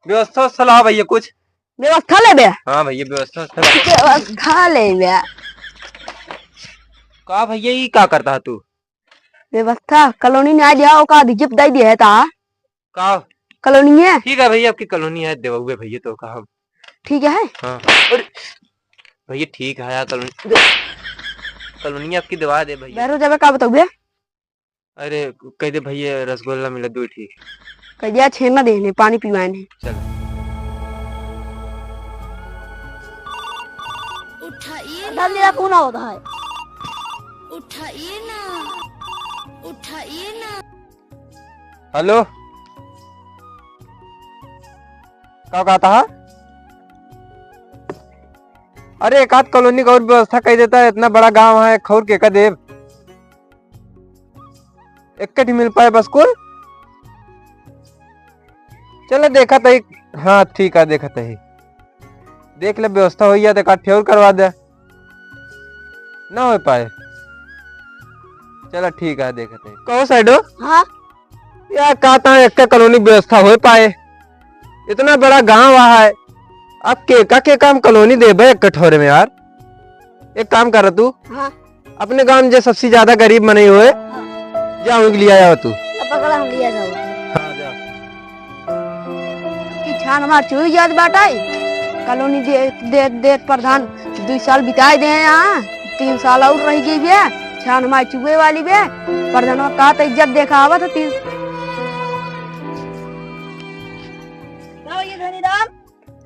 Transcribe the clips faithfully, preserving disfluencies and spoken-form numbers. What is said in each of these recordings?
व्यवस्था उवस्था लावा भइया कुछ। व्यवस्था लेबे? हाँ भइया, व्यवस्था उवस्था लावा। व्यवस्था लेबे। का भइया, ई का करत हा तू? व्यवस्था, कॉलोनी नाहीं दिया, ओका अधिजिप दइ दिया है ता। का? कॉलोनी है। ठीक है भइया, आपकी कॉलोनी है, देवाउबे भइया तो का हम। ठीक है? हाँ। अरे, भइया ठीक है यार, कॉलोनी, कॉलोनी आपकी देवा दे भइया। बहरो जाबे का बताउबे? अरे, कहि दे भइया रसगुल्ला मिला दुइ ठी। कहि दिया छेना देने, पानी पिवाए नहीं। चल। उठाइए ना। मेरा फोन आवत है। उठाइए ना, उठाइए ना। हेलो, का कहत हा? अरे, एक आध कॉलोनी का और व्यवस्था कइ देता, इतना बड़ा गांव है, खौर के का देब? एक्के ठी मिल पाए बस कुल। चला देखत ही। हाँ ठीक है, देखत ही। देख ले व्यवस्था होइ जाए तो एक आध ठे और करवा दे। ना होइ पाए। चला ठीक है, देखत ही। कहो साइडो? हाँ। यार कहत हा एक्के कॉलोनी व्यवस्था होइ पाए। इतना बड़ा गांव है। अब केका केका हम कॉलोनी देबे एक्के ठौरे में यार। एक काम कर तू। हाँ। अपने गांव में जे सबसे ज्यादा गरीब मनई होए, हाँ। जा उनके लिया जाओ तू। अब पकड़ा हम लिया जाओ। हाँ, जा। कि छान हमार चुई जात बाटइ, कॉलोनी दे, दे, दे प्रधान, दुइ साल बिताए दे हैं यहाँ, तीन साल और रहि गइ बे, छान हमार चुए वाली बे, प्रधान का तो इज्जत देखावत है तीन। का ये धनीराम?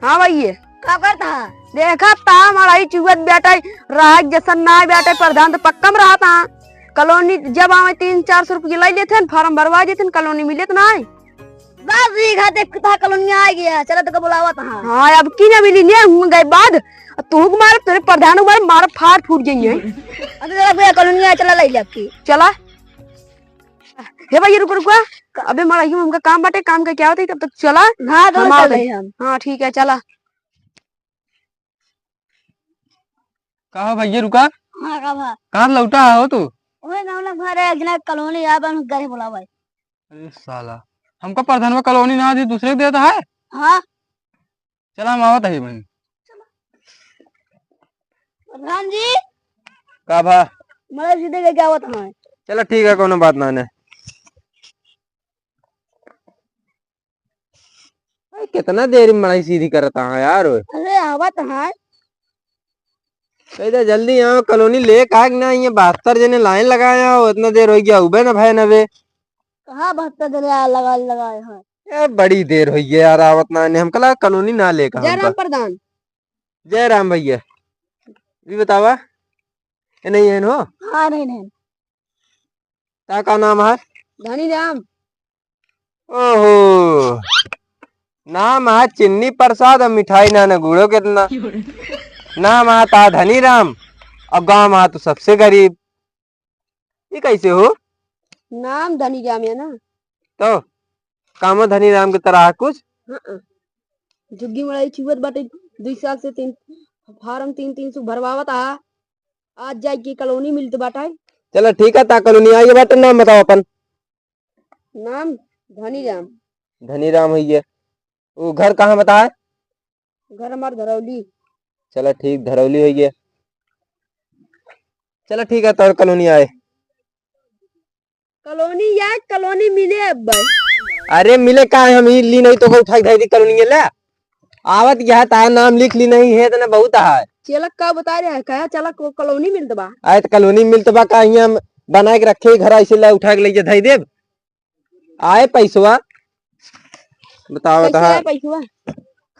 हाँ भइया। का करत हा? देखत हा, मड़ई चुअत बाटइ, रहा जसन नाहीं बाटइ, प्रधान तो पक्का में रहत हा। कॉलोनी जब आवे तीन चार सौ रुपया लइ लेत हैं, फार्म भरवा देत हैं, कॉलोनी मिलत नाहीं। बस ठीक है, देखत हा कॉलोनी आ गया, चला तोका बुलावत हा। हाँ, अब की ना मिली ने, हम गए बाद, तू के मारब, तोरे प्रधान के मारब, मारब फाड़ फूट जाइए। अरे चला भइया, कॉलोनी आ, चला लइ ले अब की। चला। हे भइया, रुको, रुको। अबे, मड़ई में हमका काम बाटे, काम कइ के आवत ही, तब तक चला। हाँ, तो हम चल आवत ही। रहे हम। हाँ, ठीक है, चला। का हो भइया, रुका। हाँ, का भा? कहाँ से लौटा हो तू? ओए, गाँव लग भरे, एक जना कॉलोनी आ, बन घरे बुलावा है। अरे साला, हमका प्रधानवा कॉलोनी ना दी, दूसरे के देता है? हाँ। चला, हम आवत ही बहिन। प्रधान जी। का भा? मड़ई सीधे लेके आवत हैं। चला ठीक है, कौनो बात ना ने। अरे, कितना देर में मड़ई सीधी करत हा यार, ओए। अरे, आवत हैं। कहि दे जल्दी आओ, कॉलोनी लेके आए कि ना, ये बहत्तर जने लाइन लगाए हो, इतना देर होइ गया, उबे ना भए नवे। कहाँ बहत्तर जने आ लगा, लगाए हैं? ए, बड़ी देर होइ गई यार, आवत ना ने, हमका लगा कॉलोनी ना लेके जय हमका। राम प्रधान। जय राम भइया। भी बतावा। ए, नहीं है हो? हाँ, नहीं, नहीं। ता का नाम है? धनी राम। ओहो, नाम है चिन्नी प्रसाद और मिठाई ना न गुड़ो कितना। नाम है ता धनी राम और गाँव में तो सबसे गरीब। ये कैसे हो? नाम धनी राम है ना। तो कामो धनी राम की तरह है कुछ? हाँ। झुग्गी मड़ई चुअत बाटे, दुई साल से तीन फार्म तीन तीन सौ भरवावत आ। आज जाए के कॉलोनी मिलत बाटे। चलो ठीक है, ता कॉलोनी आइए बाटे, नाम बताओ अपन। नाम धनी राम। धनी राम होइए। वो घर कहाँ बताए? घर हमार धरौली। चलो ठीक, धरौली होइए। चलो ठीक है, तोर कॉलोनी आए। कॉलोनी या कॉलोनी मिले अब। अरे मिले का है, हम ई ली नहीं तो को उठा के धर दी कॉलोनी ले। आवत क्या है, तार नाम लिख ली नहीं है, इतना बहुत है। चलक का बता रहे हैं, कहा चलक को कॉलोनी मिलत बा। आए तो कॉलोनी मिलत बा, का हियां हम बना के रखे घर, ऐसे ला उठा के ले जा धर देब। आए पैसवा, बताओ कैसे बता। आए पैसवा?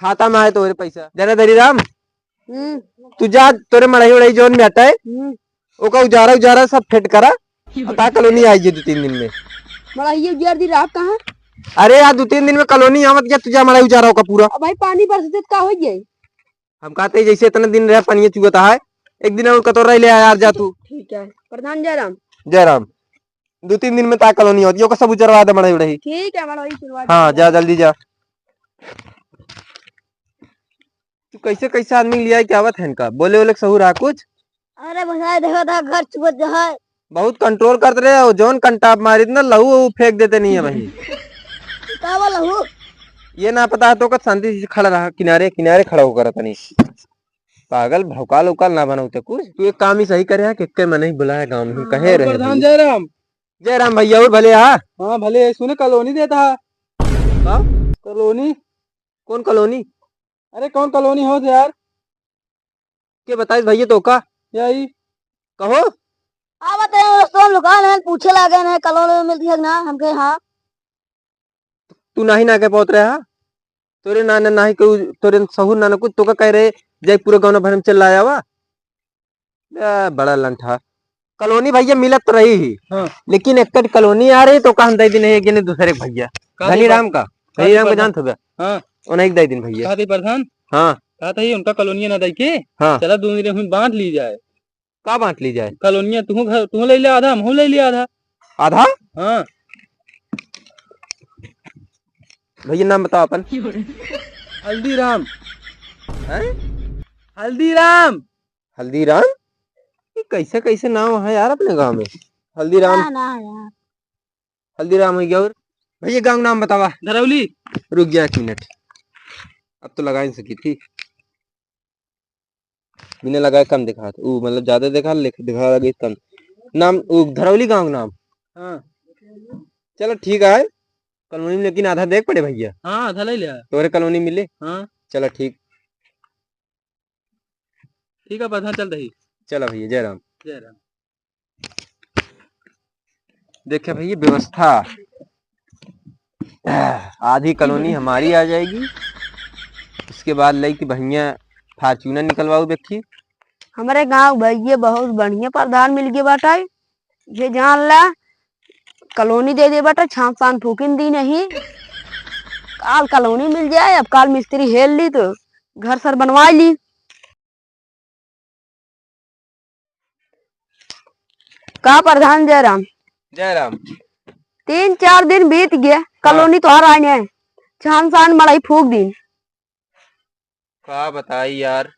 खाता में आए तोरे पैसा। जरा धनी राम, हम्म। तू जा, तोरे मड़ई उड़ई जौन में हटाए, हम्म। ओका उजारा उजारा सब फिट करा। और ता कॉलोनी आई जे दो तीन दिन में। मड़ई उजार दी रात कहाँ? अरे यार, दो तीन दिन में कॉलोनी आवत क्या, तू जा मड़ई उजारा ओका पूरा। अब भाई पानी बरस देत का हो जाए? हम कहते हैं जैसे इतने दिन रहे पानी चुगता है, एक दिन और कतोरा ले आ यार, जा तू। ठीक है, प्रधान जय राम। जय राम। दो तीन दिन में ता कॉलोनी होती है, ओका सब उजरवा दे मड़ई उड़ई। ठीक है, मड़ई उजरवा दे। हाँ, जा जल्दी जा। तू कैसे कैसे आदमी लिया के आवत है इनका? बोले बोले सहूर आ कुछ? अरे भैया, देखो तो घर चुबत जो है। बहुत कंट्रोल करत रहे हो, जौन कंटाप मारित ना लहू वो फेंक देते नहीं है भाई। का बोला हूँ? ये ना पता है तो का, शांति से खड़ा रहा, किनारे, किनारे खड़ा होकर तनी। पागल, भौकाल उकाल ना बनाऊ ते कुछ। तू एक काम ही सही करे है कि के मनई बुलाया गाँव में, हम कहे हाँ, रहे प्रधान भाई। जयराम। जयराम भैया, और भले हा? हाँ, भले। सुने, कॉलोनी देता है। का? कॉलोनी। कौन कॉलोनी? अरे, कौन कॉलोनी हो यार? के बताइस भैया तो का? यही। कहो। आवत है, दोस्तों, दुकान है, पूछे लागे ना, कॉलोनी मिलती है ना, हमके हाँ। तू नाही ना के पहुंच रहे हा? तोरे ना, ना, नाही के उ-, तोरे सहूर ना, ना कुछ, तो का कह रहे, जाई पूरा गाँव भर में चिल्ला आवा। ए, बड़ा लंठा। कॉलोनी भैया मिलत तो रही ही, हाँ। लेकिन एक कॉलोनी आ रही तो का हम दे दिन है कि नहीं दूसरे के भैया। का धनी दे राम का, का धनी दे राम का प्रधान? जानत होगा? हाँ। उन्हें एक दे दिन भैया। का दे प्रधान? हाँ। का था ये उनका कॉलोनी ना दे के? हाँ। चला दोनों रे हम बांट ली जाए। का बांट ली जाए? कॉलोनिया तू घर, तू ले ले आधा, हम ले ले आधा। आधा? हाँ। भैया नाम बताओ अपन। हल्दीराम। हैं? हल्दीराम। हल्दीराम? ये कैसे कैसे नाम है यार अपने गांव में? हल्दीराम। ना, ना यार। हल्दीराम हो गया और भैया गांव नाम बतावा। धरौली। रुक जा एक मिनट, अब तो लगा ही सकी थी। बिना लगाए कम दिखा, ऊ मतलब ज्यादा दिखा, लिख, दिखा लगे कम। नाम ऊ धरौली गांव के नाम। हाँ। चलो ठीक है, कॉलोनी में लेकिन आधा देख पड़े भैया। हाँ, आधा ले लिया। तोहरे कॉलोनी मिले। हाँ। चलो ठीक। ठीक है, प्रधान चल रही। चलो भैया, जय राम। जय राम। देखे भैया व्यवस्था, आधी कॉलोनी हमारी आ जाएगी, उसके बाद लई कि भैया Fortuner निकलवाऊ बेखी। हमरे गांव भैया बहुत बढ़िया प्रधान मिल गए बाटे, ये जान ला कॉलोनी दे दे बाटे, छान शान फूकिन दी नहीं। काल कॉलोनी मिल जाए, अब काल मिस्त्री हेल ली तो घर सर बनवा ली। का प्रधान जयराम? जयराम। तीन चार दिन बीत गए, हाँ। कॉलोनी तोहार आए नहीं, छान शान मड़ई फूक दीन। का बताई यार।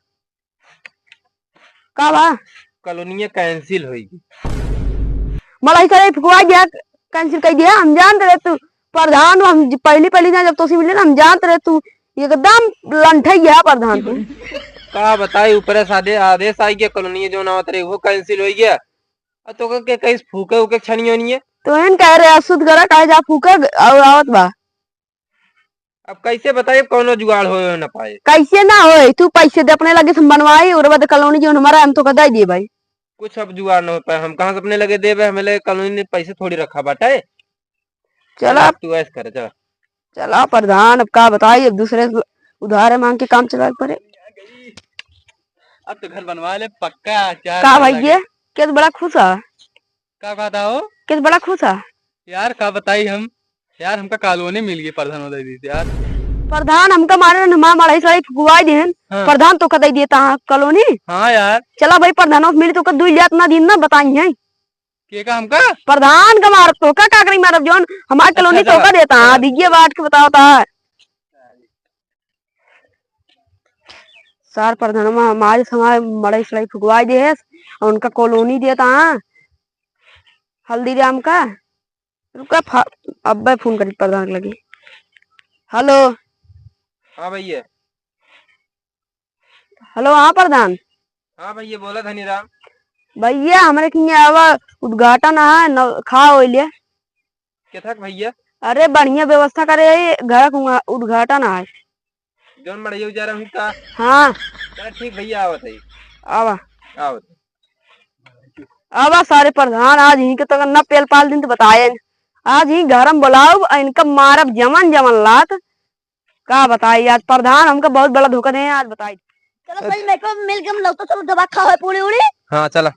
का बा? कॉलोनिया cancel होई गई। मड़ई सड़ई फुकवा दिया, cancel कर दिया। हम जानत रहे तू प्रधान, हम ज-, पहली पहली ना जब तोसे मिले ना, हम जानत रहे तू एकदम लंठई है प्रधान तू। का बताई, ऊपरे से आदे-, आदेश आई गया, कॉलोनिया जो ना होत रहे वो cancel होई गया। आ तो के कहीं फूके उके छनियो नहीं है। तो एन कह रहे अशुद्ध करा काहे जा फूके ग-, आव-, आवत बा। अब कैसे बताई, अब कौनो जुगाड़ होए ना पाए। कैसे ना होए, तू पैसे दे अपने लगे से हम बनवाई, और बाद कॉलोनी जो हमारा हम तो का दे दिए भाई। कुछ अब जुगाड़ ना हो पाए, हम कहाँ से अपने लगे देबे, हमें लगे कॉलोनी ने पैसे थोड़ी रखा बाटे। चला। चला, तू ऐस कर, चला। चला प्रधान, अब का बताई, अब दूसरे से उधारे मांग के काम चलाए पड़े। अब तो घर बनवा ले पक्का, चार का साल भाई लगे। ये? केस बड़ा खुश है? का कहता हो? केस बड़ा खुश है? यार का बताई हम, यार हमका कॉलोनी मिल गई प्रधान दे दी यार। प्रधान हमका मारे न, हमार मड़ई सड़ई फुकवाई देहन। हाँ। प्रधान तो का दे दिए ता कॉलोनी? हाँ यार। चला भाई प्रधान मिली तो का दुई जात ना दिन ना बताई है। के का हमका? प्रधान का मारब तो का, का करी मारब जौन हमार कॉलोनी अच्छा, तो का चला। देता है, चला। दिग्गे बाट के बताओ ता। सार प्रधानमा हमारे समाज मड़ई सड़ई फुकवाई दे है, और उनका कॉलोनी देता है हल्दीराम का। रुका फा-, अब्बे फोन करी प्रधान के लगे। हेलो। हाँ भैया। हेलो, हाँ प्रधान। हाँ भैया, बोला धनीराम। भैया, हमरे किहाँ आवा, उद्घाटन है, न, खा होइले। केथक भैया? अरे, बढ़िया व्यवस्था करे है, घर का उद्घाटन है। जौन मड़ई जा रहा हूँ का? हाँ। चला ठीक भैया, आवत है। आवा। आवत। आवा सारे प्रधान, आज इनके तो न पेल पाल दिन तो बताए। आज ही घर में बुलाओ, इनका मारब जमन जमन लात। का बताई, आज प्रधान हमका बहुत बड़ा धोखा दे, आज बताई। चलो सही में को मिल के हम लोग तो चलो दबा खा है पूरी उड़ी। हाँ, चला।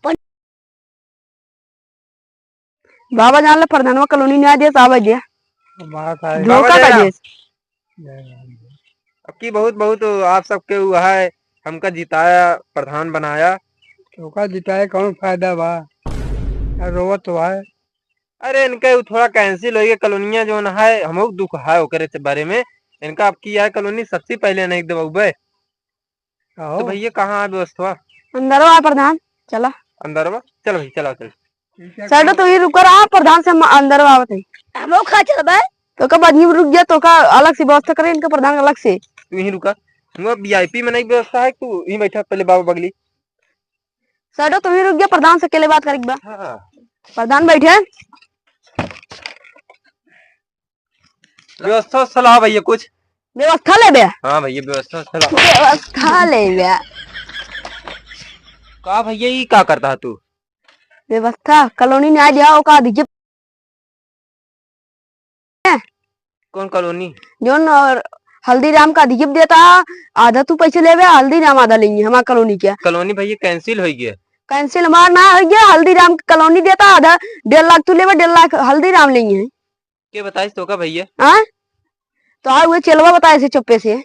बाबा जान ले प्रधानवा कॉलोनी न्याय देस, आवे दे। बात है। धोखा बाबा का जय राम। देस। जय राम। अब की बहुत, बहुत आप सबके हुआ है, हमका जिताया, प्रधान बनाया। धोखा जिताए कौन फायदा बा? आ रोवत तो है। अरे, इनका उ थोड़ा cancel होइगे, कॉलोनिया जौन है, हमहू दुख है ओकरे से बारे में। इनका अब की आए कॉलोनी सबसे पहले नहीं दबउबे। आओ। तो भैया, कहाँ है व्यवस्था? अंदरवा है प्रधान, चला। अंदरवा? चल भाई, चला, चल। साइडो तो ही रुक रहा, प्रधान से हम अंदरवा आवत है। हमहू खा चलबे। तो का बाद में रुक जा, तो का अलग से व्यवस्था करे इनका प्रधान अलग से। तू ही रुका। हुआ वीआईपी में नहीं व्यवस्था है, तू ही बैठा पहले बाबा बगली। सडो, तू ही रुक जा, प्रधान से अकेले बात करेक बा। हाँ। प्रधान बैठे। व्यवस्था सलाह भैया कुछ। व्यवस्था लेबे? हाँ भैया, व्यवस्था सलाह। व्यवस्था लेबे। का भैया, ई का करता है तू? व्यवस्था, कॉलोनी न्याय दिया, ओका दीजिए। कौन कॉलोनी? जौन और हल्दीराम का अधिक देता, आधा तू पैसे लेबे, हल्दीराम आधा लेंगे हमार कॉलोनी के। कॉलोनी भैया cancel हो गया। Cancel हमार ना हो गया, हल्दीराम के कॉलोनी देता, आधा डेढ़ लाख तू लेबे, डेढ़ लाख हल्दीराम लेंगे। के बताइस तोका भैया? हाँ? तो आ हुए चेलवा बताए से चुप्पे से।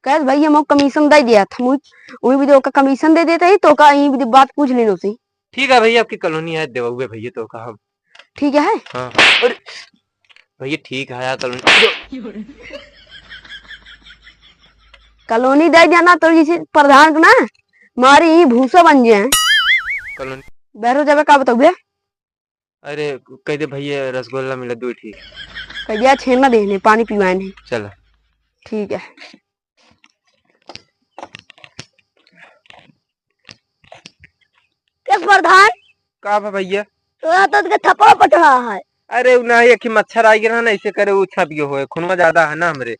कहे, "भैया, हमको कमीशन दे दिया था, मुझ-, वही भी ओका कमीशन दे देते ही, तो का यही भी बात पूछ लेनो से।" ठीक है भैया, आपकी कॉलोनी है, देवाउबे भैया, तो का हम। ठीक है? हाँ। अरे, भैया, ठीक है यार, कॉलोनी। कॉलोनी दे जाना तो इसी प्रधान को ना, मारी ही भूसा बन जाए। कॉलोनी। बहरो जाबे का बताउबे? अरे, कह दे भैया, रसगुल्ला मिला दो ठीक। कह दिया, छेना देने, पानी पिवाए नहीं। चला। ठीक है। ए प्रधान, का बा भैया? तोरा तो के थप्पड़ पट रहा है। अरे, उ ना, एक ही मच्छर आ गया ना, ऐसे करे, उ छप गयो होए, खूनवा ज्यादा है ना हमरे।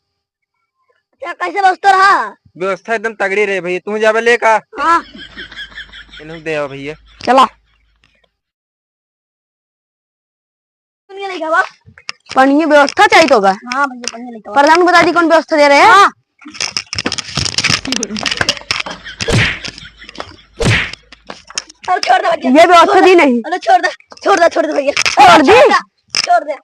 क्या, कैसे व्यवस्था रहा? व्यवस्था एकदम तगड़ी रहे भैया, तू जाबे ले का? हाँ। इन्हों दे आओ भैया। चला। पनिया लेके आवा। पनिया व्यवस्था चाहिए तो का? हाँ भैया, पनिया लेके आवा। प्रधान बता दी कौन व्यवस्था दे रहे हैं? हाँ। अरे छोड़ दे भैया। ये व्यवस्था दी नहीं। अरे छोड़ दे, छोड़ दे, छोड़ दे भैया। छोड़ दी? छोड़ दे, छोड़ दे।